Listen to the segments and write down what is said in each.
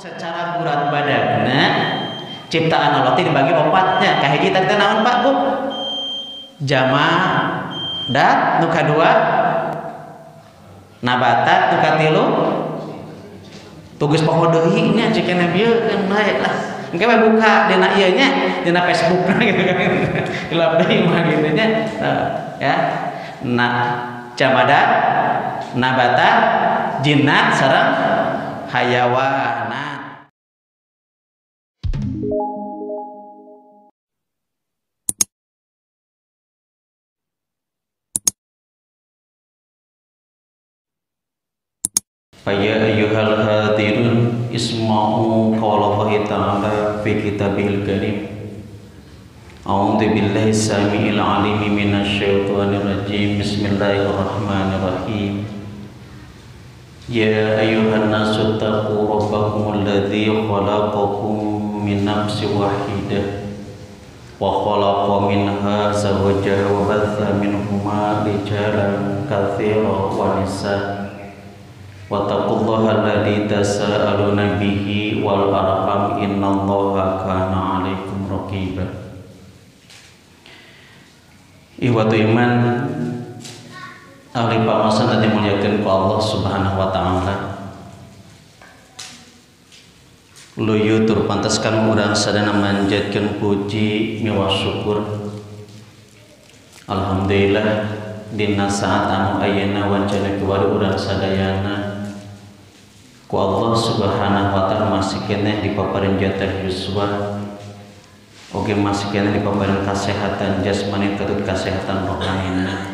Secara gurat badanna ciptaan Allah teh dibagi opatnya. Kahiji tadi teh naon Pak Bu? Jamadat, nu kadua nabatat, nu katilu tugas poho deui nya cek nya bieu kan bae lah. Engke we buka dina ieu nya, dina Facebook gitu kan. Dilap deui mah gitu nya. Ya. Nah, jamadat, nabatat, jinnat sareng hayawanat. Faya ayyuhal hadirun isma'u qawlallahi ta'ala fi kitabihil karim. A'udzu billahi samiil alimi minasyaitonir rajim. Bismillahirrahmanirrahim. Ya ayyuhan nasu taqu rabbakumul ladzi khalaqakum min nafsin wahidah wa khalaqa minha zawjaha wa batha minhuma rijalan katsiran wa nisaa. Wattaqullaha alladzi tasaaluna bihi wal arham innallaha kana 'alaikum raqiba. Ihwatu iman ahli pamasan tadi muliakeun ku Allah Subhanahu wa taala. Luyu tur pantaskan urang sadana manjatkeun puji miwa syukur. Alhamdulillah dina saat anu ayeuna wancana kiwari urang sadayana ku Allah Subhanahu wa taala masih keneh dipaparin jatah yuswa, oge masih keneh dipaparin kasehatan jasmani katut kasehatan rohanina,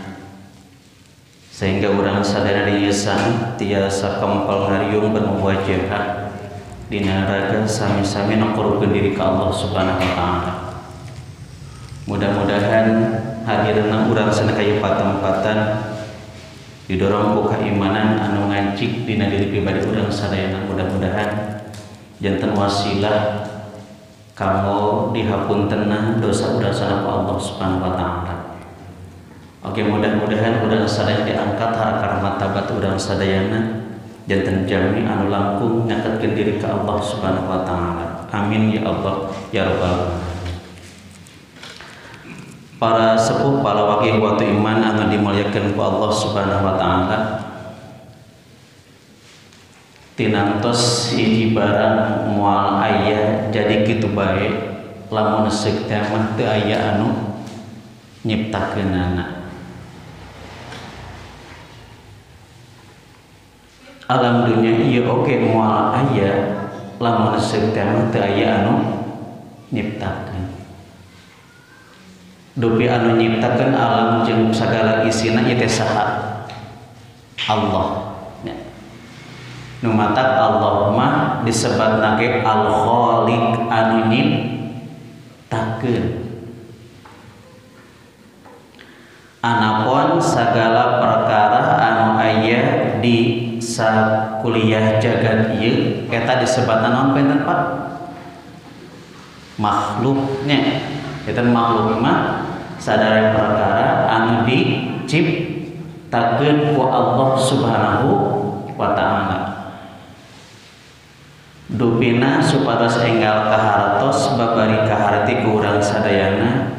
sehingga urang sadayana di tiasa kempal hariung bermuwajahah dina raga sami-sami nongkorupkeun diri ka Allah Subhanahu wa taala. Mudah-mudahan hadirna urang sana ka patempatan didorong ku keimanan anu ngancik dina diri pribadi urang sadayana, mudah-mudahan janten wasilah kanggo dihapuntenna dosa urang sadayana ku Allah Subhanahu wa taala. Oke, mudah-mudahan urang sadayana diangkat harkat martabat urang sadayana janten jami anu langkung nyaketkeun diri ka Allah Subhanahu wa taala. Amin ya Allah ya rabbal alamin. Para sepuh, para wakil waktu iman anu dimuliakeun ku Allah Subhanahu wa taala, tinantos hiji barang moal aya jadi kitu bae lamun seuk teh mah teu aya anu nyiptakeunana. Alam dunya ieu oge moal aya lamun seuk teh mah teu aya anu nyiptakeun. Dupi anu nyiptakeun alam jeung sagala isina ieu teh saha? Allah. Ya. Nu matak Allah mah disebatna ge Al-Khaliq anu nyiptakeun. Anapun sagala perkara anu aya di sakuliah jagat ieu eta disebatna naon penten Pak? Makhluknya. Eta makhluk mah sadaya perkara anu diciptakeun ku Allah Subhanahu wa taala. Dupina supados enggal kahartos babari kaharti ku urang sadayana,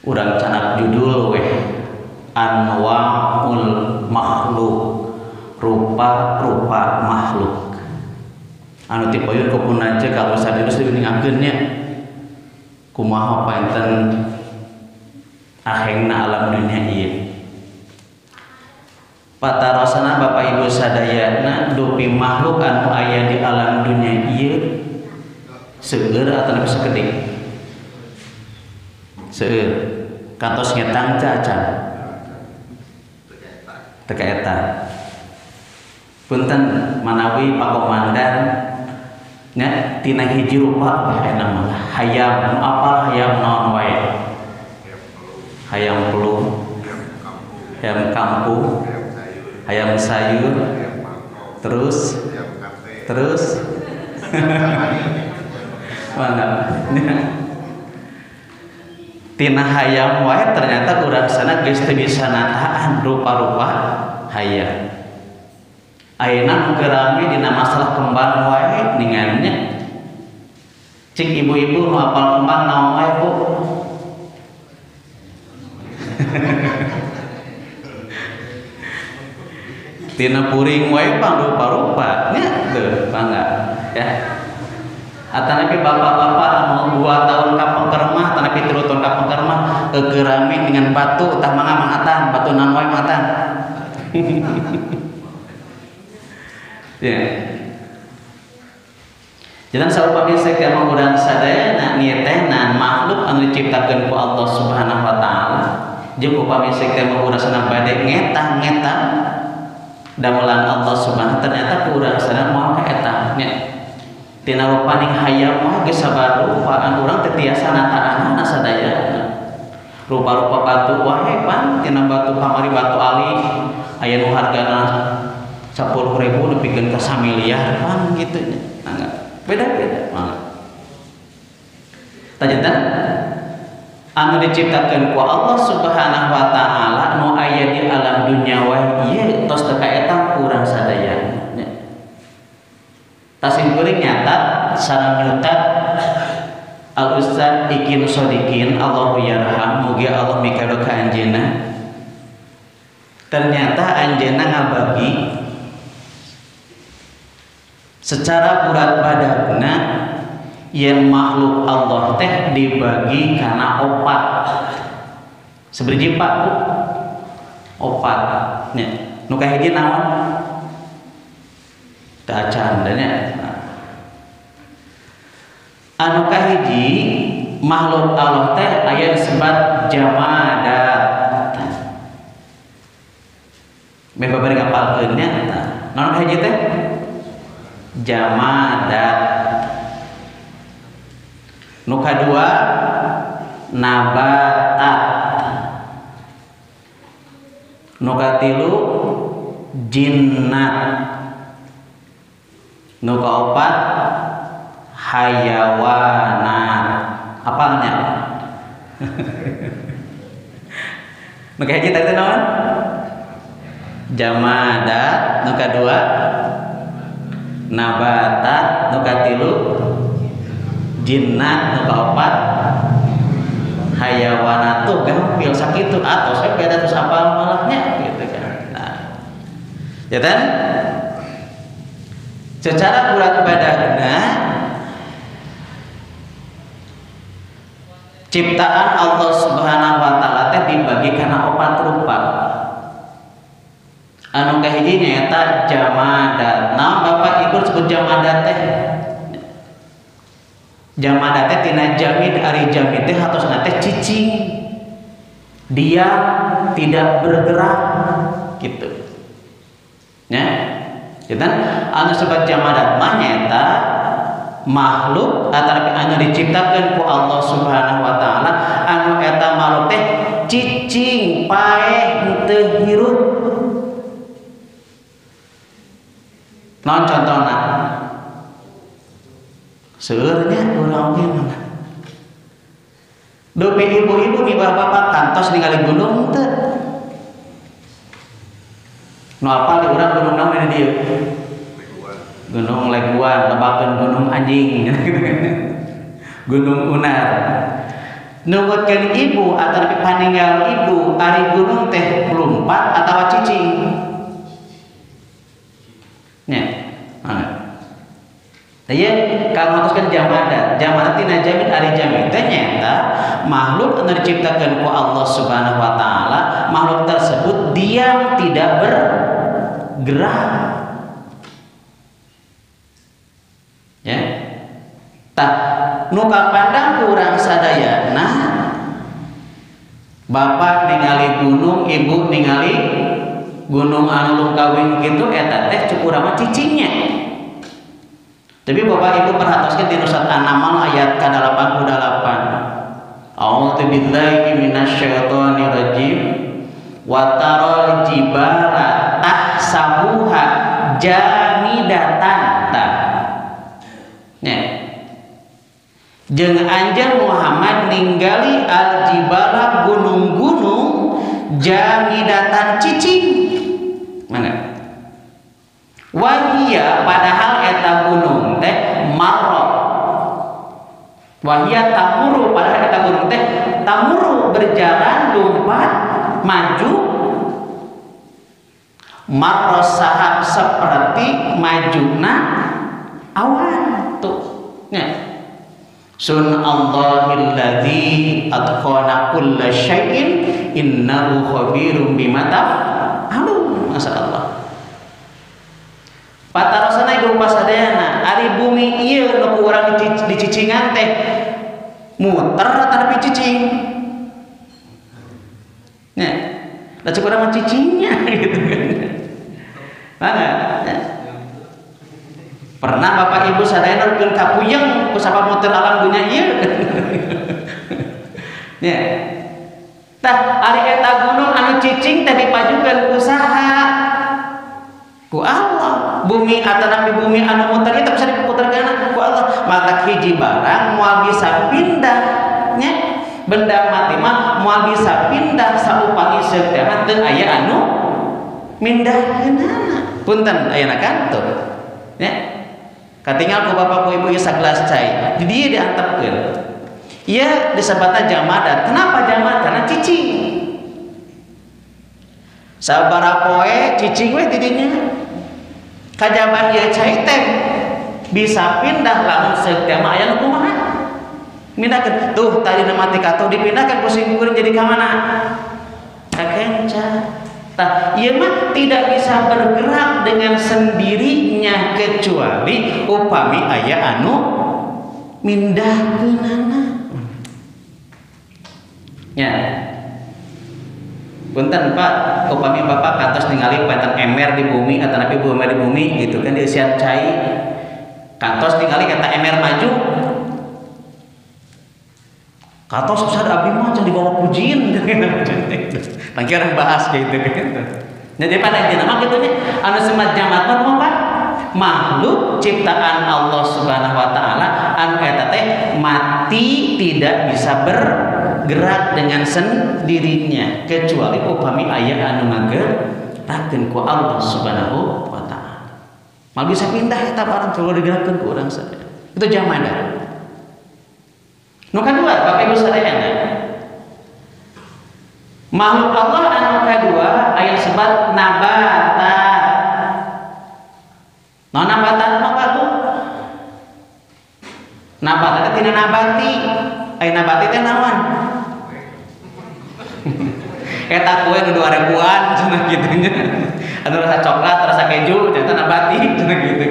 urang canak judul weh anwaul makhluk, rupa-rupa makhluk. Anu tipoyun ku pun aja kalau sadaya diuningakeun nya kumaha painten ahengna alam dunia ieu. Patarosana Bapak Ibu sadayana dupi makhluk anu aya di alam dunia ieu seueur atawa sakedik? Seueur. Kantos ngetang teh acan? Teu kaetang. Punten manawi Pak Komandan nya tina hiji rupa aya mah hayam, nu apal hayam naon wae? Hayam pelung, hayam kampung, hayam sayur, terus mana tina hayam wae ternyata urang sana geus teu bisa nataan rupa-rupa hayam. Ayeuna nu keur rame dina masalah kembang wae. Cik ibu-ibu nu apal kembang naon wae Bu? Tina puring wae pang rupa-rupa nya teu bangga ya. Atanapi bapak-bapak anu 2 tahun kapengker mah atanapi 3 tahun kapengker mah kegerame dengan batu tah mangga mangatan batu naon wae mangatan. Ya. Jangan saupami sakieu urang sadayana nyetenan makhluk anu diciptakeun ku Allah Subhanahu wa taala. Jeung upami sakieu urang sadayana bade ngetang-ngetang damelan Allah Subhanahu ternyata ku urang sadayana moal ka eta nya. Tina rupaning hayam mah geus sabar rupaan urang teu tiasa nataanana sadayana. Rupa-rupa batu wae pan tina batu kamari batu ali aya nu hargana 10.000 nepikeun ka 1 miliar pan kitu nya. Beda-beda malah. Tah anu diciptakeun ku Allah Subhanahu wa taala nu aya di alam dunya wae ieu tos teu kaetang ku urang sadayana nya. Tah sing kuring nyatat sareng nyutat Al Ustaz Ikin Sodikin Allahu yarham mugi Allah mikado ka anjeunna. Ternyata anjeunna ngabagi secara burat badagna yen makhluk Allah teh dibagi karena opat. Seberiji Pak Bu? Opat nya. Nu kahiji naon? Teu acan da nya. Anu kahiji makhluk Allah teh aya disebut jamadat. Meh babari ngapalkeun nya tah. Naon kahiji teh? Jamadat. Nu kadua nabatat. Nu katilu jinnat. Nu kaopat hayawanat. Apalnya? Nu kahiji tadi naon? Jamadat. Nu kadua nabatat, nu katilu jinnat, nu kaopat hayawanat. Tuh gampil sakitu atau saya beda terus apal malahnya gitu kan. Nah, ya kan? Secara bulat badagna ciptaan Allah Subhanahu wa taala teh dibagi kana opat rupa. Anu kahiji nyaeta jamadat. Nah, Bapak Ibu sebut jamadat teh. Jamadat teh tina jamid, ari jamid teh hatosna teh cicing. Dia tidak bergerak gitu. Nya. Janten anu sebut jamadat mah nyaeta makhluk atau anu diciptakeun ku Allah Subhanahu wa taala anu eta makhluk teh cicing, paeh, henteu hirup. Non contohna seueur nya urang oge mana dupi ibu-ibu mibah bapak kantos ningali gunung teu nu apal di urang gunung naon di dieu Gunung Leguan, lebakeun gunung anjing Gunung Unar. Nungutkeun ibu atau paninggal ibu ari gunung teh lumpat atawa cicing nya. Nah, ieu kalau ngatuskeun jamadat, jamadat tina jamid ari jamid teh nyaeta makhluk anu diciptakeun ku Allah Subhanahu wa taala, makhluk tersebut diam tidak bergerak. Ya. Tah nu kapandang ku urang sadayana bapak ningali gunung, ibu ningali gunung anu lungkawing kitu eta teh cuk urang mah cicingnya. Tapi Bapak Ibu perhatoskeun dina surat An-Naml ayat ka-88. A'udzu billahi minasyaitonir rajim. Wa taral jibala tahsabuha jamidatan. Tah. Nya. Jeung anjeun Muhammad ninggali al-jibala gunung-gunung jamidatan cicing. Mana? Wahia padahal eta gunung teh marot Wahia tamuru, padahal eta gunung teh tamuru berjalan lompat maju marrosahab seperti majuna awan tuh nya. Sun Allahil ladzi atqana kulla syai'in innahu khabirum bima taf'alun. Masyaallah. Patarosana ibu pasadayana ari bumi ieu nu ku urang dicicingan teh muter tapi cicing. Nya. Da cek urang mah cicingnya gitu kan. Mangga. Pernah bapak ibu sadayana reukeun ka puyeng ku sabab muter alam dunya ieu. Nya. Tah ari eta gunung anu cicing teh dipajukeun ku saha? Ku Allah. Bumi atanapi bumi anu muter itu bisa diputerkeun ku Allah. Maka hiji barang moal bisa pindah nya. Benda mati mah moal bisa pindah saupami seuk teh mah teu aya anu mindahkeunana. Punten ayeuna kan tuh. Nya. Katingal ku bapak ku ibu ieu sagelas cai. Di dieu diantepkeun. Ieu disebutna jamadat. Kenapa jamadat? Karena cicing. Sabaraha poe cicing we di dinya. Kajaban ieu cai teh bisa pindah lamun seuk teh mah aya nu kumaha? Mindahkeun. Tuh tadi mati katuh dipindahkan ku singkuring jadi ka mana? Ka kenca. Tah, ieu mah tidak bisa bergerak dengan sendirinya kecuali upami aya anu mindahkeunana. Ya. Punten Pak, upami Bapak kantos ningali panten ember di bumi atanapi bumi di bumi gitu kan dieusian cai. Kantos ningali kata ember maju. Kantos Ustaz abdi mah can dibawa ku jin. Tangki orang bahas gitu gitu. Jadi pada intinya mah kitu nya anu semat jamat mah Pak, makhluk ciptaan Allah Subhanahu wa taala anu eta teh mati tidak bisa bergerak dengan sendirinya kecuali upami aya anu ngagerakeun ku Allah Subhanahu wa taala. Mal bisa pindah eta barang kalau digerakkeun ku urang sadaya. Itu jamadat. Nu kadua Bapak Ibu sadayana. Makhluk Allah anu kadua aya sebat nabatat. Naon nabatat mah Pak Bu? Nabatat teh tina nabati. Aya nabati teh naon? Eta kue nu 2000-an cenah kitu nya. Anu rasa coklat, rasa keju, cenah nabati cenah kitu.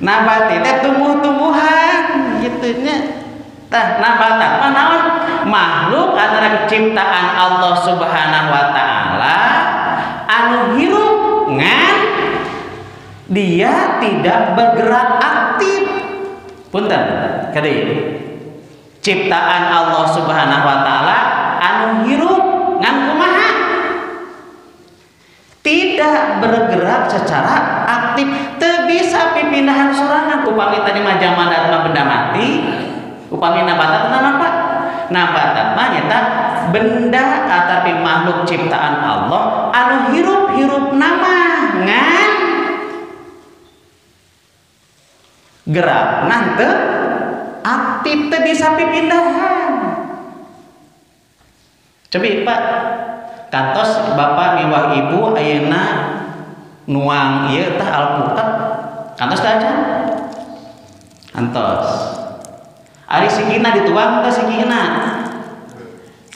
Nabati teh tumbuh-tumbuhan kitu nya. Tah nabatat mah naon? Makhluk antara ciptaan Allah Subhanahu wa taala anu hirup ngan dia tidak bergerak aktif. Punten kade ciptaan Allah Subhanahu wa taala anu hirup ngan kumaha? Tidak bergerak secara aktif, teu bisa pipindahan sorangan. Upami tadi mah jamadat mah benda mati, upami nabatat naon Pak? Nabatat mah nyata benda atapi makhluk ciptaan Allah anu hirup-hirup nama ngan gerak nante aktif teu bisa pipindahan. Cobi Pak, kantos bapak miwah ibu ayeuna nuang ieu tah alpukat kantos teh acan? Kantos. Ari sikina dituang teh sikina?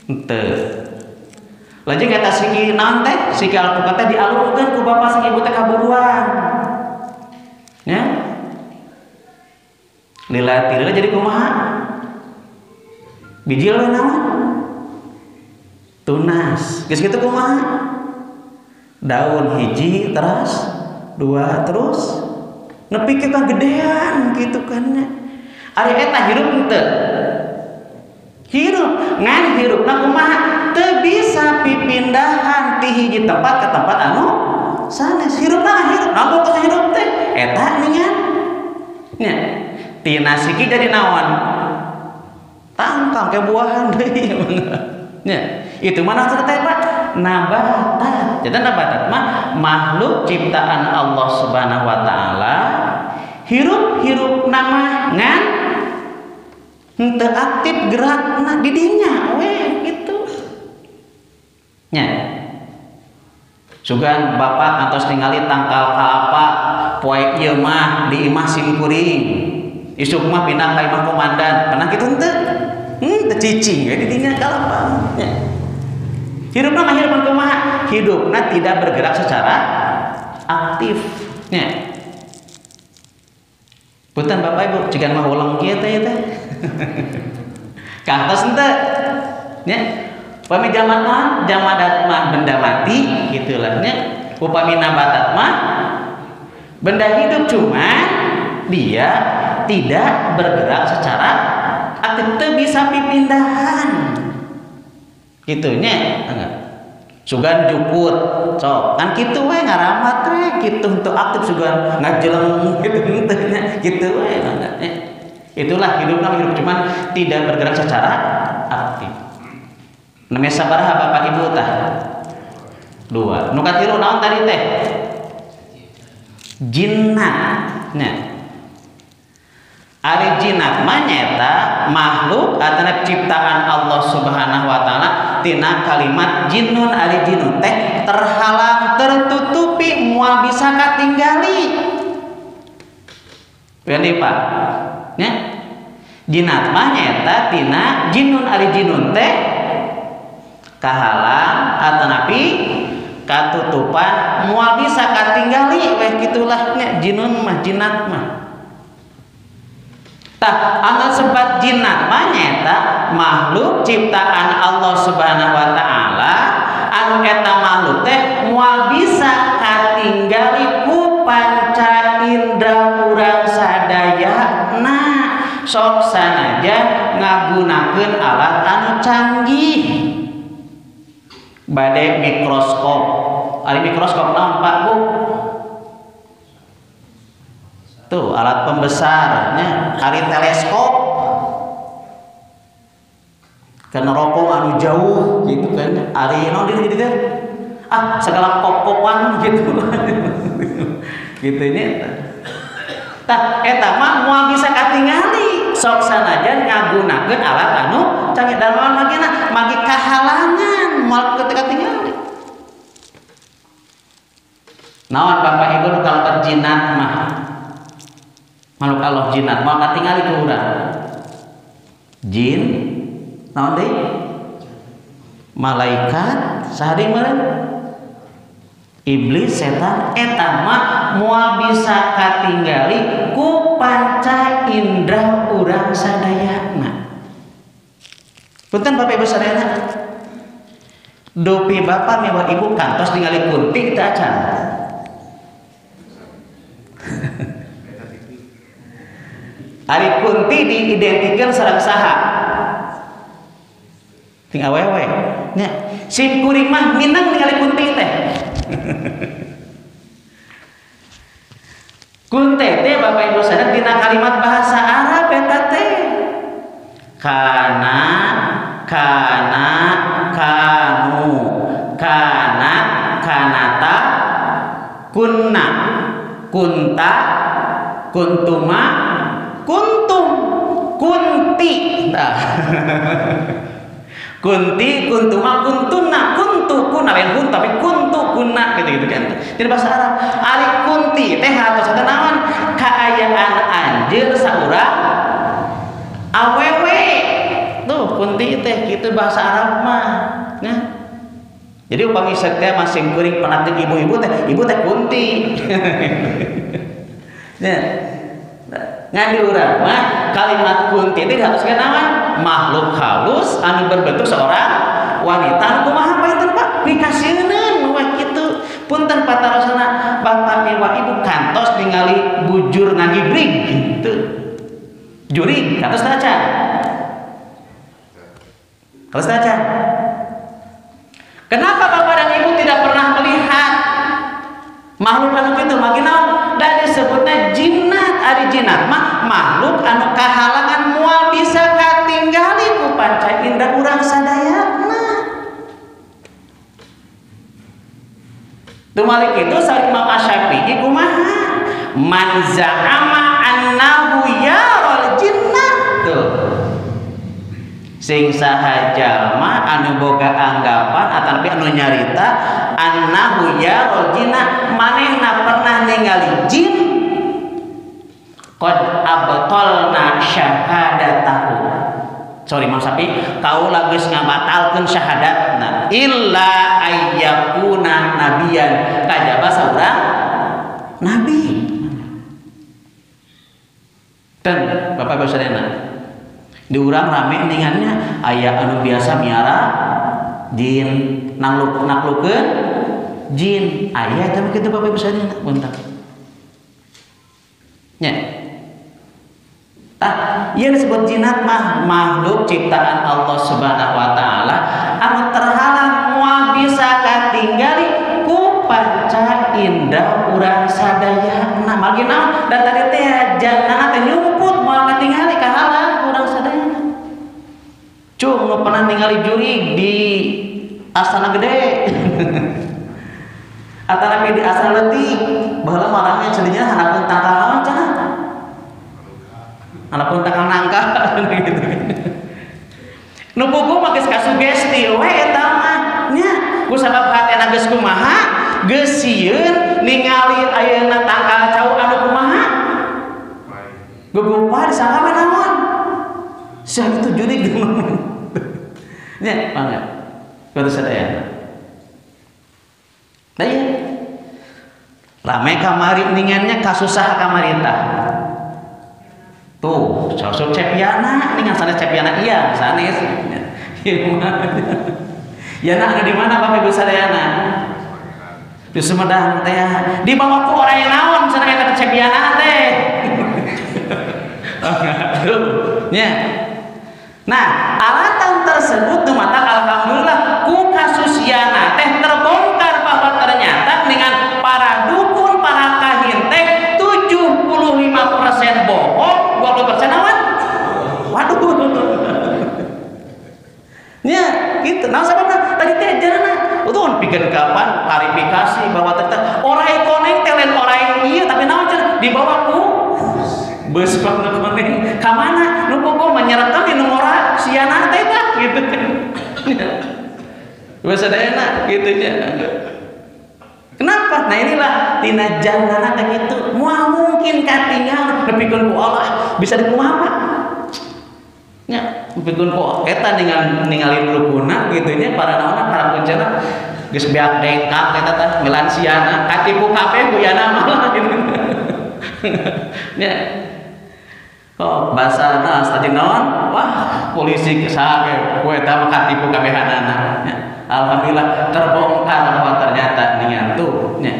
Henteu. Lajeng eta siki naon teh? Siki alpukat teh dialungkeun ku bapak sang ibu teh kaburuan. Nya? Lila tilila jadi kumaha? Bijil we naon? Tunas. Geus kitu kumaha? Daun hiji terus dua terus nepi ka gedean kitu kan nya. Ari eta hirup henteu? Hirup, ngan hirupna kumaha? Teu bisa pipindahan ti hiji tempat ke tempat anu sanes. Hirupna hirup, naon kos hirup teh? Eta ningan. Nya. Tina siki jadi naon? Tangkang ke buahan deui. Nya. Itu mana teh Pak? Nabatat. Jadi nabatat mah makhluk ciptaan Allah Subhanahu wa taala hirup-hirup nama ngan Henteu aktif gerakna di dinya we gitu. Nya. Sugan bapak kantos ningali tangkal kalapa poe ieu mah di imah simkuring. Isuk mah pindah ka imah komandan. Pernah kitu henteu? Teu cicing we di dinya kalapa. Nya. Hidupna mah hidup kumaha? Hidupna tidak bergerak secara aktif. Nya. Punten bapak ibu, jika mah ulang kieu teh teh. Kantos henteu? Nya. Upami jaman mah, jamadat mah benda mati gitulah nya. Upami nabatat mah benda hidup, cuma dia tidak bergerak secara aktif, teu bisa pipindahan. Gitu nya, enggak. Sugan jukut, sok kan kitu we ngaramat we kitu henteu aktif sugan ngajeleng kitu henteu nya, kitu we nya. Itulah hidupna hidup cuman tidak bergerak secara aktif. Namanya sabaraha bapak ibu tah? Dua. Nu katilu naon tadi teh? Jinnat. Nya. Ari jinnat mah nyaeta makhluk atana ciptaan Allah Subhanahu wa taala tina kalimat jinnun. Ari jinnun teh terhalang, tertutupi, moal bisa katinggali. Pian Pak. Nya. Jinnat mah nyaeta tina jinnun. Ari jinnun teh kahalang atanapi katutupan, moal bisa katinggali weh kitulah nya jinun mah, jinnat mah. Tah anu sebat jinnat mah nyaeta makhluk ciptaan Allah Subhanahu wa taala anu eta makhluk teh moal bisa katinggali ku panca indra urang sadayana, sok sanajan ngagunakeun alat anu canggih. Bade mikroskop. Ari mikroskop naon Pak Bu? Tuh alat pembesarnya. Ari teleskop kan rokok anu jauh gitu kan. Ari naon di dieu? Ah segala kop-kopan gitu. Gitu nya. Tah eta mah moal bisa katingali sok sanajan ngagunakeun alat anu canggih dan moal magina magi kahalangan moal katingali. Naon bapak ibu nu kalebet jinnat mah? Makhluk Allah jinnat moal katingali ku urang. Jin naon deui? Malaikat saha deui meureun? Iblis, setan, eta mah moal bisa katinggali ku panca indra urang sadayana. Punten bapak ibu sadayana. Dupi bapak miwah ibu kantos ningali kunti teu acan. Ari kunti diidentikeun sareng saha? Ting awewe. Nya, sim kuring mah minang ningali kunti teh. Kunti teh bapak ibu sadar dina kalimat bahasa Arab eta teh. Kana, kana, kanu, kana, kanata, kunna, kunta, kuntuma, kuntum, kunti. Nah. Kunti, kuntuma, kuntuna, kuntu, kuna, lain kun tapi kuntu, kuna gitu-gitu kan. Jadi bahasa Arab, ari kunti teh atos eta naon? Kaayaan anjeun saurang awewe. Tuh kunti teh kitu bahasa Arab mah. Nah. Jadi upami teh masing kuring pernah jeung ibu-ibu teh, ibu teh kunti. Nah. Ngan di urang mah kalimat kunti teh dihatoskeun naon? Makhluk halus anu berbentuk seorang wanita. Anu kumaha panginten Pak? Pikasieuneun we kitu. Punten patarosana bapak miwa ibu kantos ningali bujur ngagibrig gitu. Jurig kantos teh acan? Kantos teh acan? Kenapa bapak dan ibu tidak pernah melihat makhluk anu kitu? Magi naon? Dan disebutnya jinnat. Ari jinnat mah makhluk anu kahalangan moal bisa katinggali ku panca indra urang sadayana. Tumalik itu saur Imam Asy-Syafi'i kumaha? Man za'ama annahu yaral jinnat. Tuh. Sing saha jalma anu boga anggapan ataupun anu nyarita annahu yarul jinna manehna pernah ningali jin qad abtalna syahadatahu. Sorry Mang Sapi, kaula geus ngabatalkeun syahadatna illa ayyakuna nabiyan kajaba saurang nabi. Ten Bapak Ibu sadayana di urang rame ningannya aya anu biasa miara jin naklukeun jin aya eta kitu Bapak Ibu sadayana punten nya. Tah ieu disebut jinat mah makhluk ciptaan Allah Subhanahu wa taala anu terhalang moal bisa katinggali ku panca indra urang sadayana. Margi naon dan tadi teh jannana teh nyumput moal katingali kahalang urang sadayana. Cung nu pernah ningali jurig di Astana Gede atanapi di Astana Leutik baheula marahnya celinya hanapun tangkal naon cenah hanapun tangkal nangka gitu. Nu puguh mah geus kasugesti we eta mah nya ku sabab hatena geus kumaha geus sieun ningali ayeuna tangkal cau anu kumaha gugupa disangka mah naon sia itu jurig nya mangga kudu sadayana. Nah iya rame kamari ningannya kasusah kamari tah tuh sosok Cepiana ningan sanes Cepiana iya sanes yana anu di mana Bapak Ibu sadayana di Sumedang teh dibawa ku orang naon cenah eta Cepiana teh. Nya. Nah, alatan tersebut nu mata alhamdulillah ku kasus yana teh terbongkar bahwa ternyata dengan para dukun, para kahin teh 75% bohong, 20% awan. Waduh. Nya, gitu. Nah, sababna tadi teh jarana utuh pikeun kapan klarifikasi bahwa ternyata orai koneng teh lain orai ieu tapi naon cenah dibawa ku beus koneng ka mana nu pokok menyeretkeun di nomora siana teh tah gitu. Geus sadayana kitu nya. Kenapa? Nah inilah tina jannana teh kitu. Moal mungkin katingal nepikeun ku Allah bisa dikumaha Pak? Nya, nepikeun ku eta ningali rukuna kitu nya para naonna para kuncana geus beak dengkak eta tah milan siana katipu kabeh ku yana malah gitu. Nya. Oh, bahasa tadi naon? Wah, polisi saha ku eta mah katipu kabehanana. Nya. Alhamdulillah terbongkar bahwa ternyata ningan tuh nya.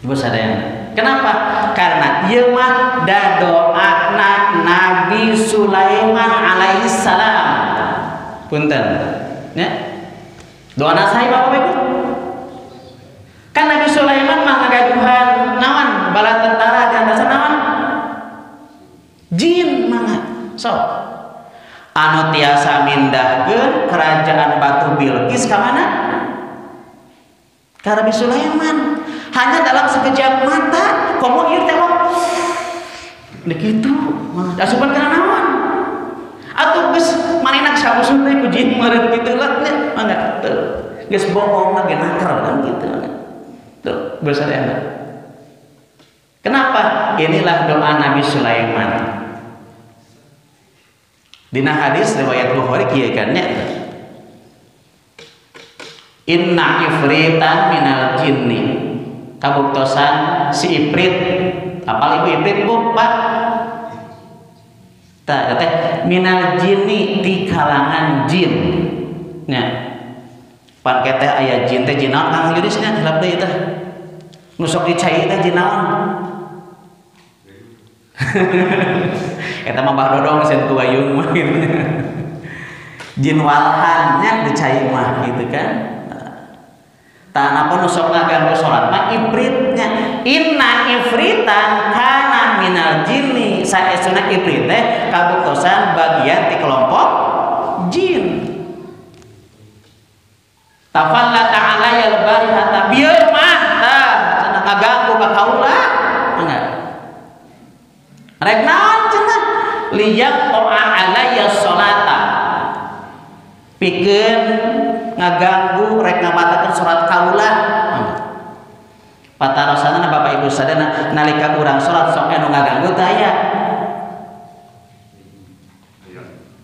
Ibu sadayana. Kenapa? Karena ieu mah da doana Nabi Sulaiman alaihissalam. Punten. Nya. Doana saha Bapak Ibu? Kan Nabi Sulaiman mah ngagaduhan naon? Bala tentara di atas naon? Jin mangga. So, anu tiasa mindahkeun kerajaan Batu Bilqis ka mana? Ka Nabi Sulaiman. Hanya dalam sekejap mata, komo ieu teh deuk kitu, mangga asupan kana naon? Atuh geus manehna geus kakusut teh ku jin meureun kitu lah nya, mangga teu. Geus bohong ge naker kan kitu. Tuh, sadayana. Kenapa? Inilah doa Nabi Sulaiman. Dina hadis riwayat Bukhari kieu kan nya. Inna ifritan minal jinni. Kabuktosan si ifrit. Apal ibu ifrit Bu, Pak? Tah teh minal jinni di kalangan jin. Nya. Pan teh aya jin teh jin naon Kang Yudis nya hilap deui teh. Nu sok dicai teh jin naon? Eta mah Bah Dodong sen ku wayung mah gitu. Jin walhan nya dicai mah gitu kan. Tah napa nu sok ngaganggu salat mah ifritnya. Inna ifritan kana minal jinni. Saestuna ifrit teh kabuktosan bagian ti kelompok jin. Tafalla ta'ala yal barihata bieu mah tah cenah ngaganggu ka kaula. Enggak. Rek naon cenah? Liyaqta'a alayya sholata. Pikeun ngaganggu rek ngabatakeun salat kaula. Patarosanna Bapak Ibu sadayana nalika urang salat sok anu ngaganggu teh aya.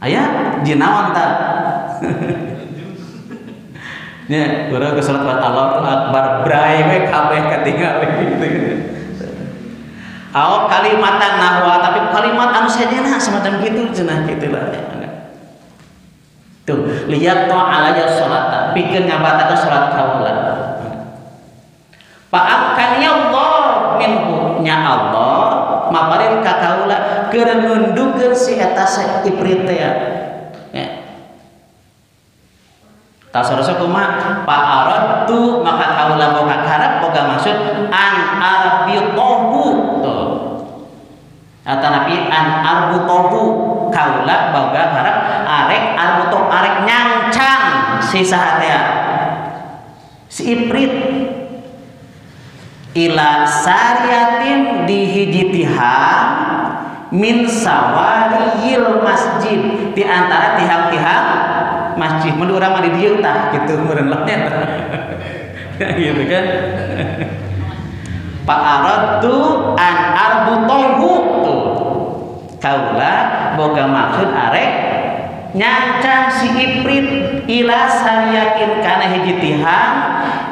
Aya jin naon tah? Nya urang ke salat Allahu Akbar bray we kabeh katingal gitu. Aw kalimatan nahwa tapi kalimat anu sejenna semacam gitu cenah kitu lah. Tuh, lihat to alaya salata pikeun ngabatakeun salat kaula. Fa'akan ya Allah minhu nya Allah maparin ka kaula keur nundukeun si eta ifrit teh ya. Tasarasa kumaha fa'aradtu maka kaula boga karep boga maksud an arbitahu tuh. Atanapi an arbutahu kaula boga harap arek arbutoh arek nyancang si saha teh si ifrit ila sariatin di hiji tihang min sawariyil masjid di antara tihang-tihang masjid mun urang mah di dieu tah kitu meureun lah nya gitu kan. Fa'aradtu an arbutahu tuh kaula boga maksud arek nyancang si ifrit ila sariatin kana hiji tihang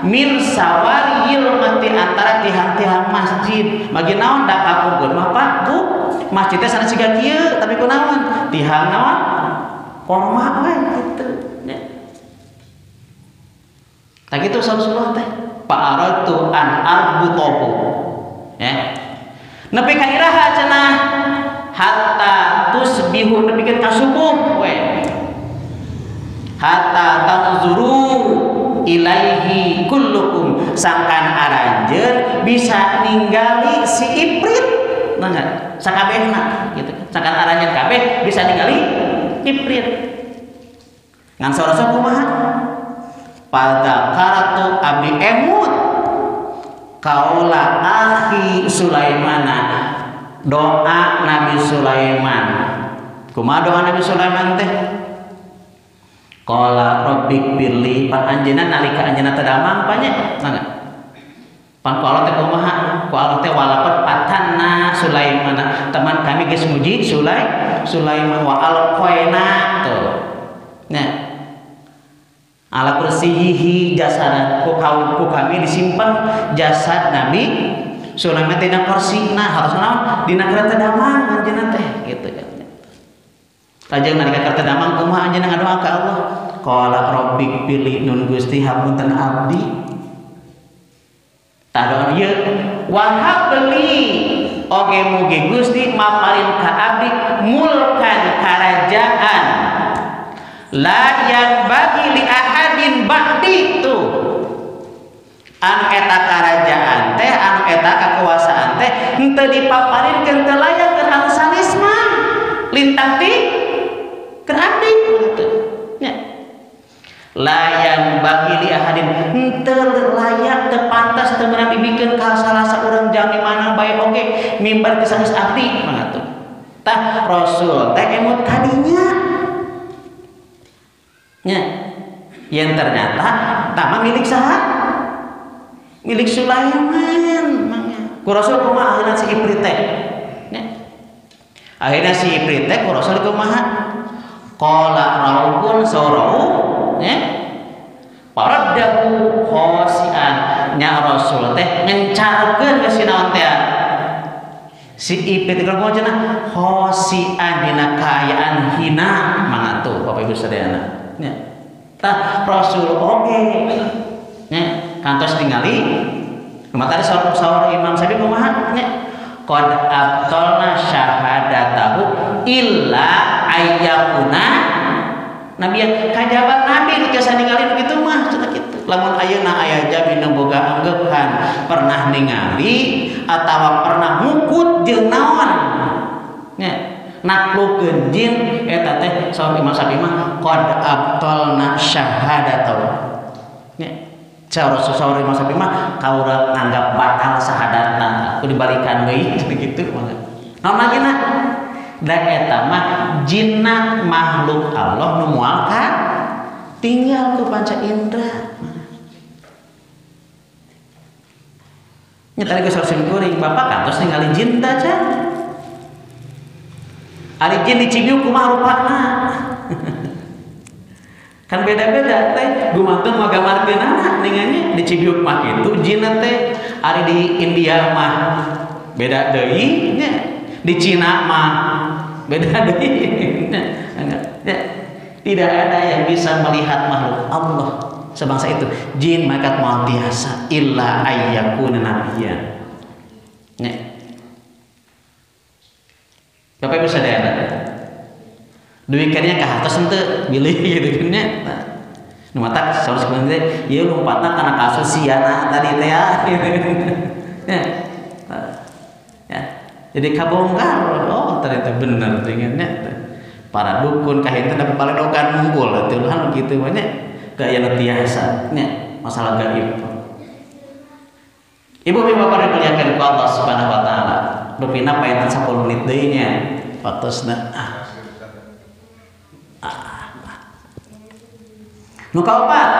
min sawariyil mati antara tihang-tihang masjid. Bagi naon da kapungkur mah Pak Bu masjidnya sana siga kieu tapi kunaon tihang naon korma we kitu nya. Tah kitu Rasulullah teh fa'aradtu an arbutahu ya. Nepi ka iraha cenah hatta tusbihu nepikeun ka subuh we. Hatta tanzuru ilaihi kullukum sangkan aranjeun bisa ninggali si ifrit mangga sakabehna gitu sangkan aranjeun kabeh bisa ningali ifrit ngan saurasa kumaha pada karatu abdi emut kaula akhi Sulaimana doa Nabi Sulaiman kumaha doa Nabi Sulaiman teh qala rabbik birli pan anjeunna nalika anjeunna teh damang panya mangga pan ku Allah teh kumaha ku Allah teh walaqad fatanna Sulaimana teman kami geus muji Sulaiman wa alqaina tuh nya ala kursiyihi jasadan ku kami disimpan jasad Nabi Sulaiman dina kursina harus naon dina kereta damang anjeunna teh gitu kan. Lajeng nalika kereta damang kumaha anjeunna ngadoa ka Allah qala rabbik pilih nun Gusti hapunten abdi tah doa ieu wahab beli oge mugi Gusti maparin ka abdi mulkan karajaan la yang bagi li ahadin ba'di tuh anu eta karajaan teh anu eta kekuasaan teh henteu dipaparinkeun teu layak keur anu sanes mah lintang ti keur abdi gitu nya layan bagi li ahadin henteu layak teu pantas teu meunang dibikeun ka salah saurang jalmi mana bae oge mimbar ti sanes abdi mangga tuh tah Rasul teh emut kadinya nya yang ternyata tama milik saha milik Sulaiman mangga ku Rasul kumaha akhirna si ifrit teh nya akhirna si ifrit teh ku Rasul kumaha qala rauhun saurau nya paraddahu khosian nya Rasul teh ngencarkeun ka si naon teh si ifrit teh kumaha cenah khosian dina kaayaan hina mangga tuh Bapak Ibu sadayana nya tah Rasul oge nya kantos ningali kumaha tadi saur Imam Syafi'i kumaha nya qad abtalna syahadatahu illa ayyakuna nabiyan kajabat nabi nu tiasa ningali nu kitu mah cenah kitu lamun ayeuna aya jami nu boga anggepan pernah ningali atawa pernah mukut jeung naon nya naklukeun jin eta teh saur Imam Syafi'i mah qad abtalna syahadatahu nya saur Imam Syafi'i mah kaura nganggap batal syahadatna aku dibalikan deui kitu mah naon lagina da eta mah jinnat makhluk Allah nu moal ka Tinggal ku panca indra. Nya tadi geus sim kuring, bapak kantos ningali jin teh can. Ari jin di Cibiuk kumaha rupana? Kan beda-beda teh, gumantung ngagambarkeunana ningannya di Cibiuk mah kitu jin teh, ari di India mah beda deui nya, di Cina mah beda deui nya. Tidak ada yang bisa melihat makhluk Allah sebangsa itu. Jin malaikat moal tiasa illa ayyakuna nabiyyan. Nya. Bapak Ibu sadayana. Duikannya ka hartos henteu bilih gitu kan nya. Nu matak saur sebenarnya teh ieu lompatna kana kasus siana tadi teh ya gitu. Ya. Ya. Jadi kabongkar, oh ternyata bener dengannya. Para dukun kahinteu dapat paledogan unggul atuh kan kitu mah nya. Gaya nu tiasa nya masalah gaib. Ibu bapak dimuliakan ku Allah Subhanahu wa taala. Rupina paetan 10 menit deui nya waktosna. Nu kaopat.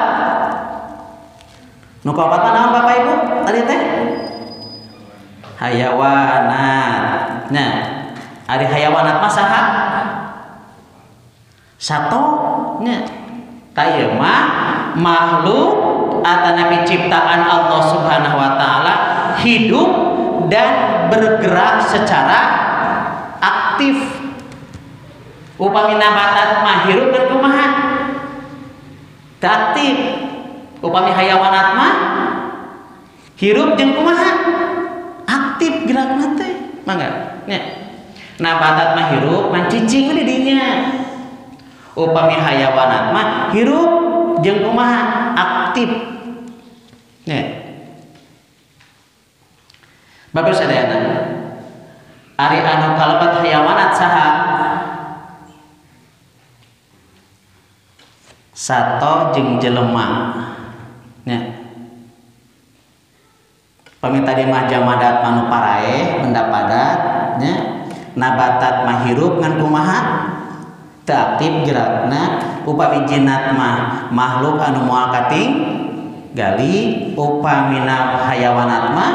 Nu kaopat mah naon Bapak Ibu tadi teh? Hayawanat. Nah, ari hayawanat mah saha? Sato nya. Tah mah makhluk atanapi ciptaan Allah Subhanahu wa taala hidup dan bergerak secara aktif. Upami nabatat mah hirup dan kumaha? Teu aktif. Upami hayawanat mah hirup jeung kumaha? Aktif gerakna teh. Mangga nya. Nabatat mah hirup man cicing di dinya. Upami hayawanat mah hirup jeung kumaha? Aktif. Nya. Bapak sadayana. Ari anu kalebat hayawanat saha? Sato jeung jelema. Nya. Pami tadi mah jamadat manu paraeh, benda padat nya. Nabatat mah hirup ngan kumaha? Teu aktif gerakna. Upami jinnat mah makhluk anu moal kating gali. Upami hayawanat mah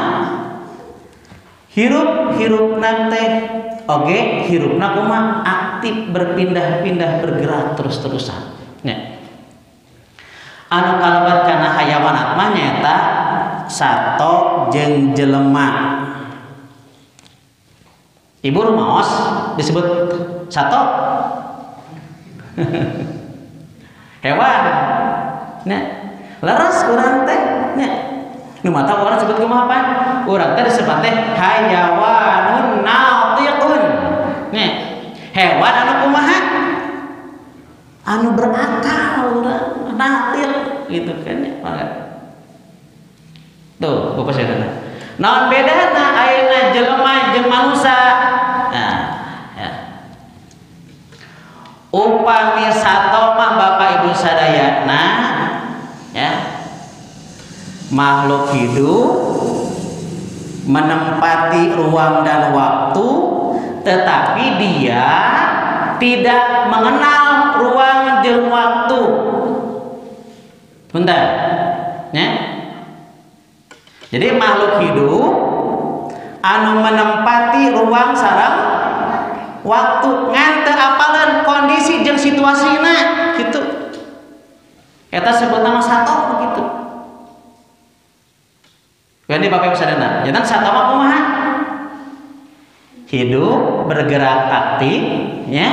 hirup hirupna teh oge hirupna kumaha? Aktif, berpindah-pindah, bergerak terus-terusan nya. Anu kalebat kana hayawanat mah nyaeta sato jeung jelema. Ibu rumaos disebut sato? Hewan nya. Leres urang teh nya. Nu mata urang sebut kumaha pan? Urang teh disebut teh hayawanun natiqun. Nya. Hewan anu kumaha? Anu berakal, natil gitu kan ya, mangga. Tuh, Bapak sadayana. Naon bedana ayeuna jelema jeung manusa? Nah, ya. Upami sato mah Bapak Ibu sadayana ya. Makhluk hidup menempati ruang dan waktu, tetapi dia tidak mengenal ruang dan waktu. Bentar, ya. Jadi makhluk hidup anu menempati ruang sareng waktu ngan teu apaleun kondisi jeung situasina gitu. Eta sebut nama sato begitu. Jadi Bapak Ibu sadayana, jantan sato mah kumaha? Hidup bergerak aktif ya,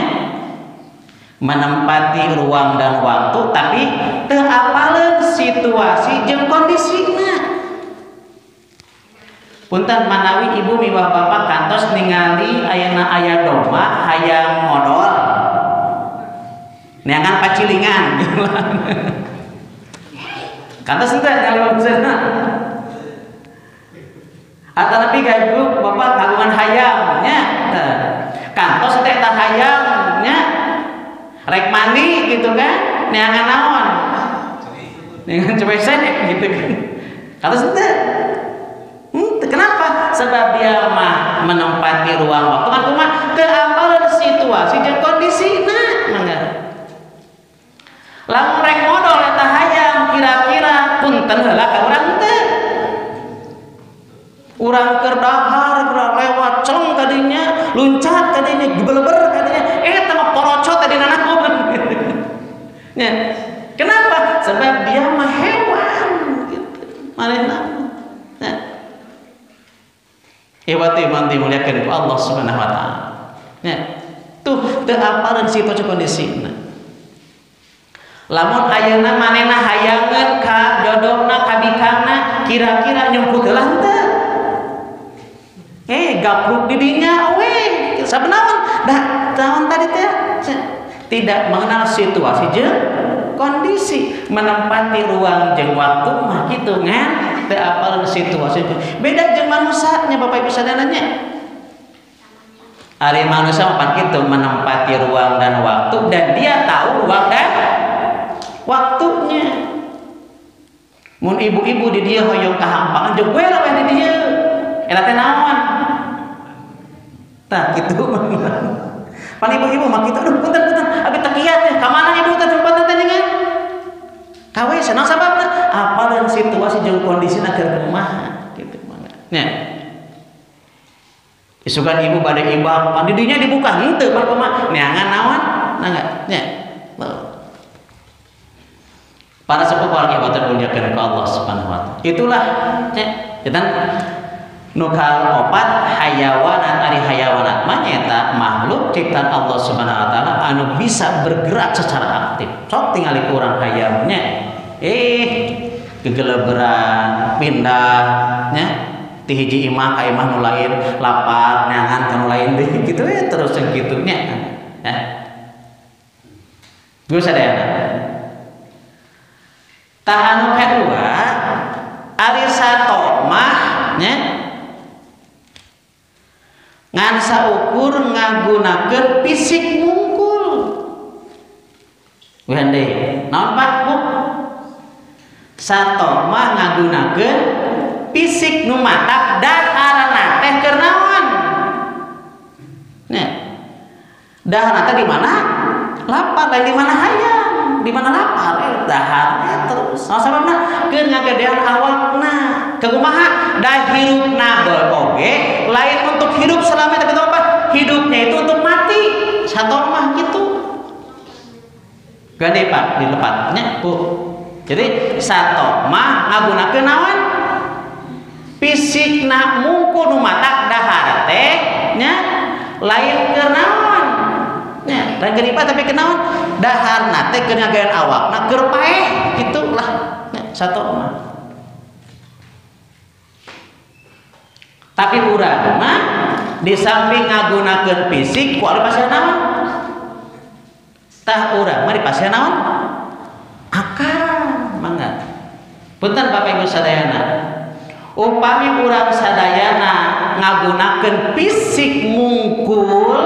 menempati ruang dan waktu tapi teu apaleun situasi jeung kondisina. Punten manawi ibu miwah bapak kantos ningali ayeuna aya domba hayang modol neangan pacilingan. Kantos henteu ningali maksudna? Atanapi ka ibu bapak kagungan hayam nya. Kantos teh eta hayam nya rek mandi gitu kan, neangan naon? Neangan cewek gitu kan. Kantos henteu. Kenapa? Sebab dia mah menempati ruang waktu kan kumaha teu apaleun situasi jeung kondisina mangga. Lamun rek modol Luncat kadinya, gebeleber kadinya. Eta mah porocot tadi nanaon. Nya. Kenapa? Sebab dia mah hewan gitu. Manehna. Nya. Iwati man dimuliakeun ku Allah Subhanahu wa taala. Nya. Tuh teu apaleun situasi kondisina. Lamun ayeuna manehna hayangeun ka jodohna ka bikangna kira-kira nyumput heula henteu? Gapruk di dinya we sabenaon da tahun tadi teh tidak mengenal situasi jeung kondisi, menempati ruang jeung waktu mah kitu ngan teu apaleun situasi. Beda jeung manusia nya Bapak Ibu sadayana nya. Ari manusia mah kitu menempati ruang dan waktu dan dia tahu ruang dan waktunya. Mun ibu-ibu di dia hoyong kahampangan jeung we lah di dieu. Eta teh naon? Tah kitu. Pan ibu-ibu mah kitu, aduh punten-punten abi teh kiat teh ka mana ibu teh tempatna teh dengan? Ka we naon sababna? Apaleun situasi jeung kondisina keur kumaha kitu mangga. Nya. Isukan ibu bade ibak, pan di dinya dibuka henteu pan kumaha? Neangan naon? Mangga nya. Para sepuh warga ibadah muliakan ke Allah Subhanahu wa taala. Itulah nya, kita nu kaopat hayawanat ari hayawanat mah nyaeta makhluk ciptaan Allah Subhanahu wa taala anu bisa bergerak secara aktif. Sok tingali ku urang hayam nya. Gegeleberan, pindah nya ti hiji imah ka imah nu lain, lapar neangan ka nu lain deui kitu we terus jeung kitu nya. Ya. Geus sadayana. Tah anu kadua ari sato mah nya ngan saukur ngagunakeun fisik mungkul. Weh deui. Naon Pak Bu? Sato mah ngagunakeun fisik nu matak daharna teh keur naon? Nya. Daharna teh di mana? Lapar, lain di mana hayang, di mana lapar daharna terus. Naon sababna? Keur ngagedean awakna. Kumaha? Da hirupna oge lain untuk hidup selamanya tapi apa? Hidupnya itu untuk mati. Sato mah gitu. Gede Pak dilepatnya Bu. Jadi sato mah ngagunakeun naon? Fisikna mungkul nu matak dahar teh nya lain keur naon? Nya, lain keur ibadah tapi keur naon? Daharna teh keur ngagedean awakna keur paeh gitulah. Nya sato mah. Tapi urang mah di samping ngagunakeun fisik ku ari pasihan naon? Tah urang mah dipasihan naon? Akal mangga. Punten Bapak Ibu sadayana. Upami urang sadayana ngagunakeun fisik mungkul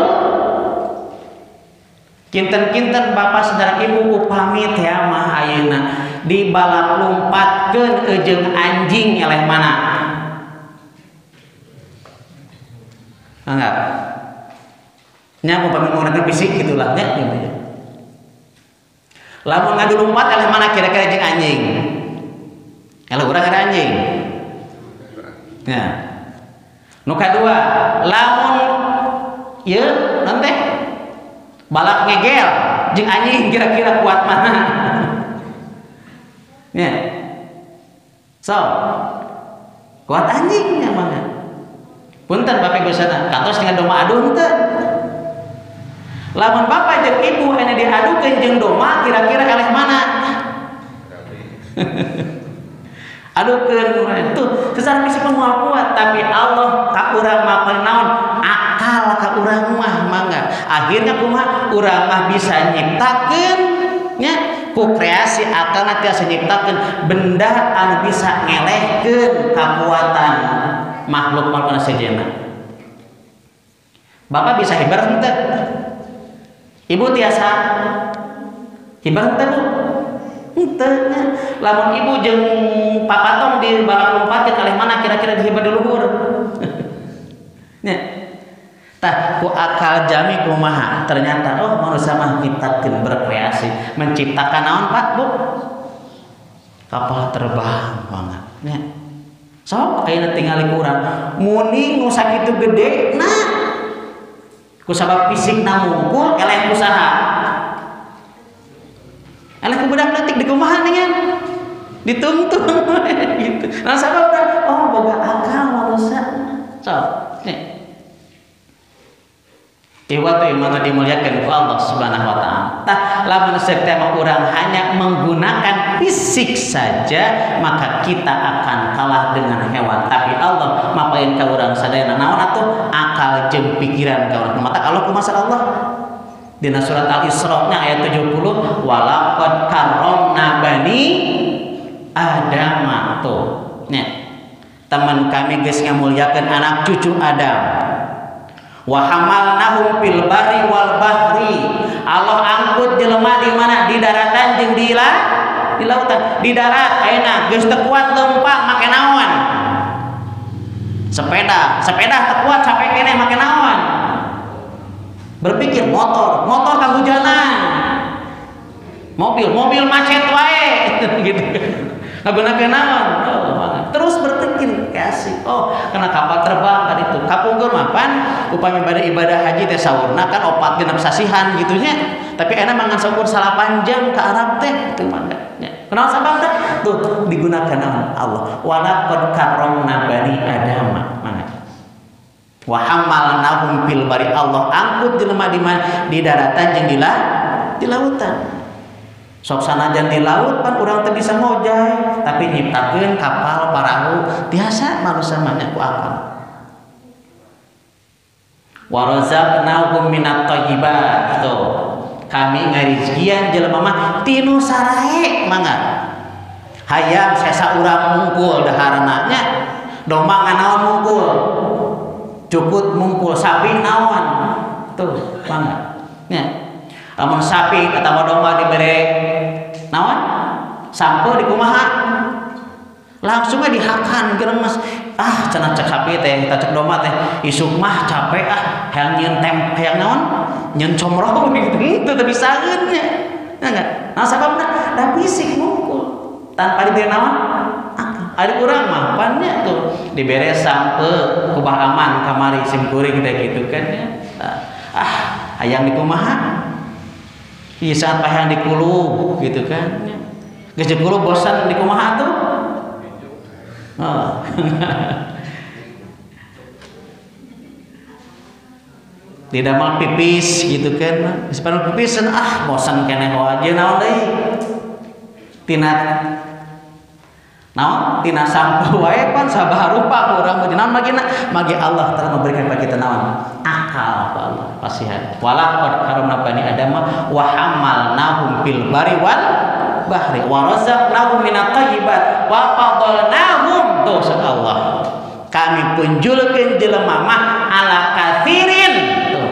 kinten-kinten Bapak saudara Ibu upami teh mah ayeuna dibalap lumpatkeun jeung anjing eleh mana? Enggak. Nya upami menggunakan fisik gitulah nya gitu. Lamun ngadu lompat eleh mana kira-kira jeung anjing? Kalau urang ada anjing. Ya. Nu kadua, lamun ieu naon teh? Balap ngegel jeung anjing kira-kira kuat mana? Ya. So, kuat anjingnya mana? Punten Bapak Ibu sadayana, kantos dengan domba adu henteu. Lamun bapak jeung ibu anu diadukeun jeung domba kira-kira eleh mana? Adukeun tuh secara fisik mah kuat tapi Allah ka urang mah paling naon? Akal ka urang mah mangga. Akhirnya kumaha? Urang mah bisa nyiptakeun nya ku kreasi akalna tiasa nyiptakeun benda anu bisa ngelehkeun kakuatan makhluk-makhluk sejenna. Bapak bisa hibar henteu? Ibu tiasa hibar henteu Bu? Henteu nya. Lamun ibu jeung papatong di balap lompatkeun kalih mana kira-kira dihibar di luhur? Nya. Tah ku akal jami kumaha? Ternyata oh manusia mah nyiptakeun berkreasi, menciptakan naon Pak Bu? Kapal terbang banget nya. Sok ayeuna tingali ku urang muni nu sakitu gede nah Ku sabab fisikna mungkul eleh ku saha? Eleh ku budak leutik dikumaha dengan ditungtung gitu. Nah sababna oh boga akal manusia. Sok nya. Iwa teh mana dimuliakan ku Allah Subhanahu wa taala. Tah lamun seuk teh mah urang hanya menggunakan fisik saja maka kita akan kalah dengan hewan. Tapi Allah mapain ka urang sadayana naon atuh akal jeung pikiran ka urang. Mata Allah kumaha Allah? Dina surat Al-Isra nya ayat 70 walaqad karramna bani Adam tuh. Nya. Teman kami geus ngamuliakeun anak cucu Adam. Wa hamalnahum fil barri wal bahri. Allah angkut jelema di mana? Di daratan jeung di lautan. Di darat ayeuna geus teu kuat leumpang make naon? Sepeda, sepeda teu kuat sampai keneh make naon? Berpikir motor, motor kahujanan. Mobil, mobil macet wae gitu. Ngagunakeun naon? Oh, terus berpikir kasih. Oh, kena kapal terbang kan itu. Kapungkur mah pan upami ibadah ibadah haji teh saurna kan 4 genep sasihan gitu nya. Tapi enak mangan saukur 8 jam ke Arab teh itu mah nya. Kunaon sababna? Tuh digunakan Allah. Walaqad karramna bani Adam mana? Wa hamalnahum fil bari. Allah angkut jelema di mana? Di daratan jeung di lautan. Sok sanajan di laut pan urang teu bisa ngojay, tapi nyiptakeun kapal parahu tiasa manusia mah nya ku akal. Wa razaqnahum minat thayyibat. Tuh. Kami ngarizkian jelema mah tinu sarae mangga. Hayam sesa urang mungkul daharana nya. Domba nganaon mungkul. Cukut mungkul, sapi naon. Tuh, mangga. Nya. Lamun sapi atawa domba dibere naon? Sampeu dikumaha? Langsung we dihakan geremes. Ah, cenah cek sapi teh, cek domba teh, isuk mah capek ah, hayang nyeun tem, hayang naon? Nyeun comro gitu. Itu teu bisaeun nya. Nya enggak? Nah sababna da fisik mungkul. Tanpa dibere naon? Akal. Ari urang mah pan nya tuh dibere sampeu ku Bah Aman kamari sim kuring teh kitu kan nya. Ah, hayang dikumaha? Iya saat payah dikulub gitu kan. Geus dikulub bosan dikumaha tuh? Oh. Tidak mau pipis gitu kan. Geus panu pipisan ah bosan keneh wae naon deui. Tina naon? Tina sampeu wae pan sabaha rupa ku urang mah naon magina? Magi Allah telah memberikan kepada kita naon? Akal ku Allah pasihan. Walaqad karamna bani Adam wa hamalnahum fil bari wal bahri wa razaqnahum minat thayyibat wa fadalnahum. Tuh Allah. Kami punjulkeun jelema mah ala katsirin. Tuh.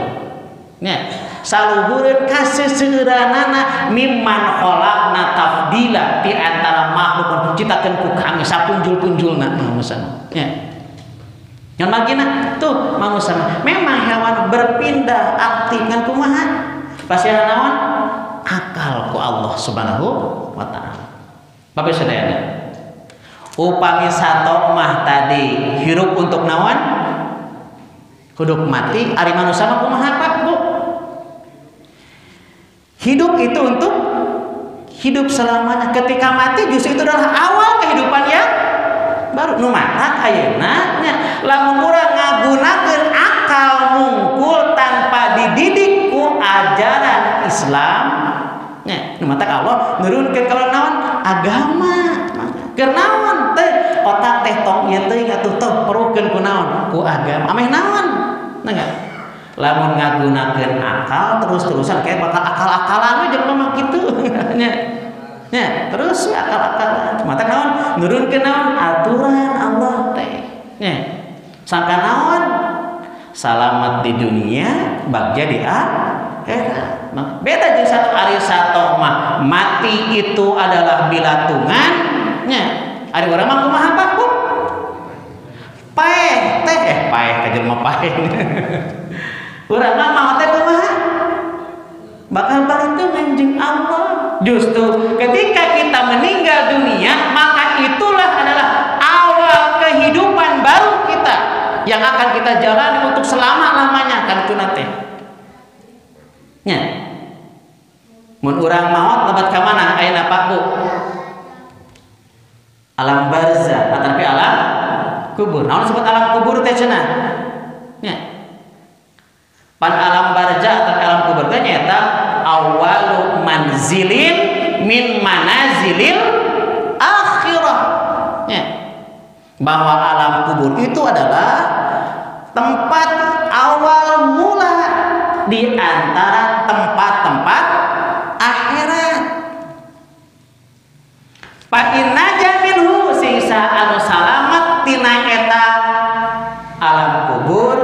Nya, saluhureun kaseseuranana mimman khalaqna tafdila di antara makhluk anu diciptakeun ku kami sapunjul-punjulna manusia. Nya. Ngan magina tuh manusia memang hewan berpindah aktif ngan kumaha? Pasihan naon? Akal ku Allah Subhanahu wa taala. Bapak sadayana. Upami sato mah tadi hirup untuk naon? Hidup mati ari manusia mah kumaha Pak Bu? Hidup itu untuk hidup selamanya. Ketika mati justru itu adalah awal kehidupan yang baru. Nu matak ayeuna nya lamun urang ngagunakeun akal mungkul tanpa dididik ku ajaran Islam nya nu matak Allah nurunkeun ka naon? Agama. Keur naon teh otak teh tong ieu teuing atuh teh peruhkeun ku naon? Ku agama. Ameh naon? Nah enggak? Lamun ngagunakeun akal terus-terusan kayak bakal akal-akalan we jeung mah kitu nya. Nya, terus akal-akalan. Mata naon? Nurunkeun naon? Aturan Allah teh. Nya. Sangka naon? Salamat di dunia, bagja di akhirat. Beda jeung satu ari sato mah mati itu adalah bilatungan nya. Ari urang mah kumaha Pak Bu? Paeh teh paeh ka jelema paeh. Urang mah maot teh kumaha? Bakal balitungan jeung Allah. Justru ketika kita meninggal dunia, maka itulah adalah awal kehidupan baru kita yang akan kita jalani untuk selama-lamanya kan itu nanti. Nya. Mun urang maot lebat ka mana ayeuna Pak Bu? Alam barzah ataupun alam kubur. Naon disebut alam kubur teh cenah? Nya. Pan alam barzah atau alam kubur teh nyaeta awalu manzilin min manazilil akhirah. Nya. Bahwa alam kubur itu adalah tempat awal mula di antara tempat-tempat akhirat. Fa inna jaminhu singsa anu salamat tina eta alam kubur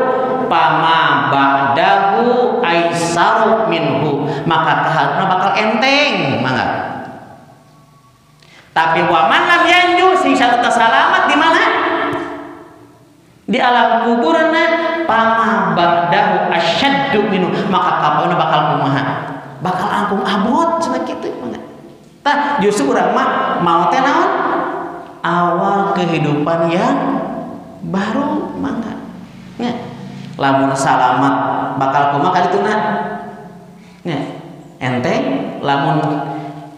pama ba'dahu aisaru minhu, maka kaharupna bakal enteng mangga. Tapi wa man lam yanju singsa tetap salamat di mana? Di alam kuburna pama ba'dahu asyaddu minhu, maka kapauna bakal kumaha? Bakal angkung abot cenah kitu mangga. Tah justru urang mah mau teh naon? Awal kehidupan yang baru mangga. Nya. Lamun salamat bakal kumaha kadituna? Nya. Enteng lamun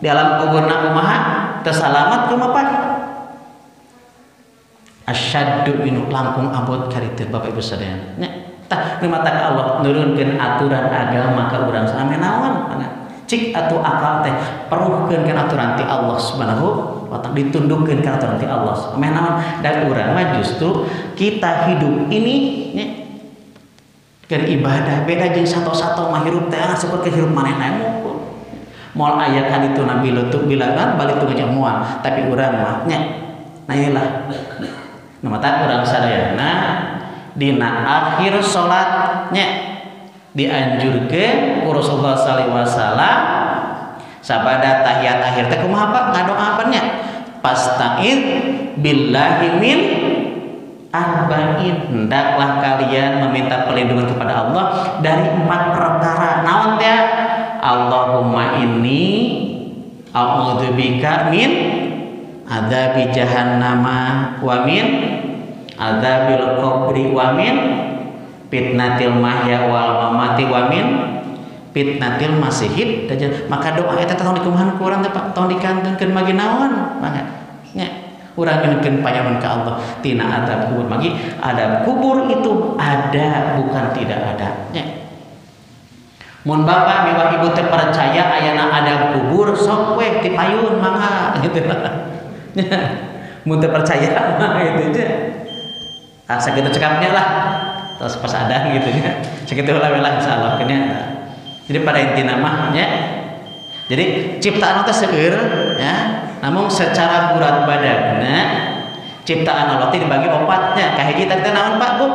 di alam kuburna kumaha? Teu salamat kumaha Pak? Asyaddu minhu, langkung abot kaditu Bapak Ibu sadayana. Nya. Tah nu matak Allah nurunkeun aturan agama ka urang sampe naon mangga. Cik atuh akal teh peruhkeun kana aturan ti Allah Subhanahu wa taala, ditundukkeun kana aturan ti Allah. Ameh naon? Dan urang mah justru kita hidup ini nya keur ibadah beda jeung sato-sato mah hirup teh saperti hirup manehna mukul. Moal aya ka ditu Nabi Lutu bilangan balik tu ngajak moal, tapi urang mah nya. Nah inilah. Nu matak urang sadayana dina akhir salat nya dianjurkeun ku Rasulullah sallallahu alaihi wasallam sabada tahiyat akhir teh kumaha Pak ngadoa nya? Pasta'id billahi min arba'in, hendaklah kalian meminta perlindungan kepada Allah dari empat perkara. Naon teh? Allahumma inni a'udzubika min adzabi jahannama wa min adzabil qabri wa min fitnatil mahya wal mamati wa min fitnatil masihid dajjal. Maka doa eta tong dikumahan ku urang teh Pak, tong dikantunkeun magi naon mangga nya. Urang nyuhunkeun panyaman ka Allah tina azab kubur. Magi azab kubur itu ada bukan tidak ada nya. Mun bapak miwah ibu teh percaya ayana azab kubur sok we ti payun mangga gitu. Mun teu percaya mah gitu nya. Ah sakitu cekapnya lah. Terus pas ada gitu nya. Sakitu heula we lah insyaallah nya. Jadi pada intina mah nya. Jadi ciptaan teh seueur ya, namun secara burat badanna ciptaan Allah teh dibagi opatnya. Kahiji tadi teh naon Pak Bu?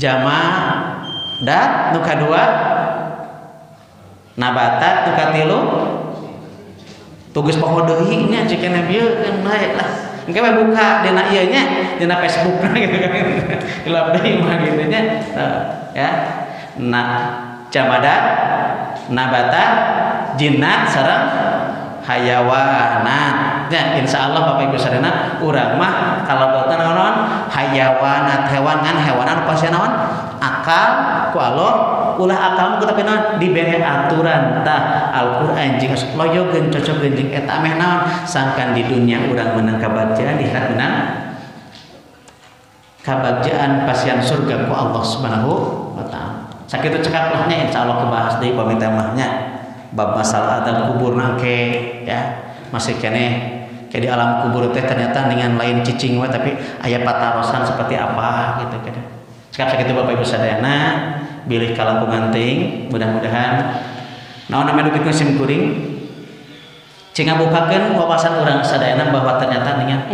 Jamadat nu kadua, nabatat nu katilu, tugas poho deui nya cikeun bieu kan bae lah. Engke we buka dina ieu nya, dina Facebook gitu kan. Gelap deui mah gitu nya. Ya. Nah, jamadat, nabatat, jinnat sareng hayawanat. Ya, insyaallah Bapak Ibu sadayana urang mah kalebetna naon? Hayawanat, hewan ngan hewan anu pasti naon? Akal ku Allah, ulah akalmu tapi naon dibere aturan tah Al-Qur'an jeung loyogeun cocokeun jeung eta ameh naon sangkan di dunia urang menang kabagjaan di akhirat menang kabagjaan pasian surga ku Allah Subhanahu wa taala. Sakitu cekap lah nya insyaallah kebahas deui pamit mah nya bab masalah adab kubur nangke ya. Masih keneh kayak di alam kubur teh ternyata dengan lain cicing we tapi aya patarosan seperti apa gitu kan. Cekap sakitu Bapak Ibu sadayana bilih kalangkungan teuing mudah-mudahan naon namanya dugikeun sim kuring cing ngabukakeun wawasan urang sadayana bahwa ternyata dengan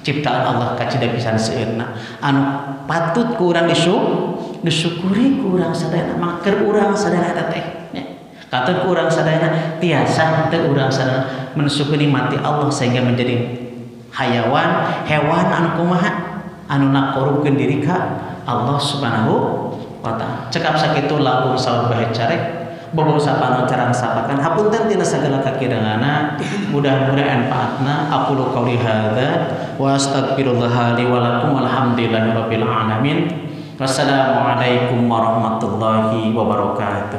ciptaan Allah kacida pisan seueurna anu patut ku urang disyukuri ku urang sadayana mangker urang sadayana eta teh nya. Katut ku urang sadayana tiasa teu urang sadayana mensyukuri mati Allah sehingga menjadi hayawan hewan anu kumaha anu nakorupkeun diri ka Allah Subhanahu wa taala. Cekap sakitu langkung saur bae carek bobo sapano carang sapakan hapunten tina sagala kakiranganna mudah-mudahan manfaatna. Aqulu qouli hadza wa astaghfirullah li wa lakum walhamdulillahirabbil alamin. Wassalamualaikum warahmatullahi wabarakatuh.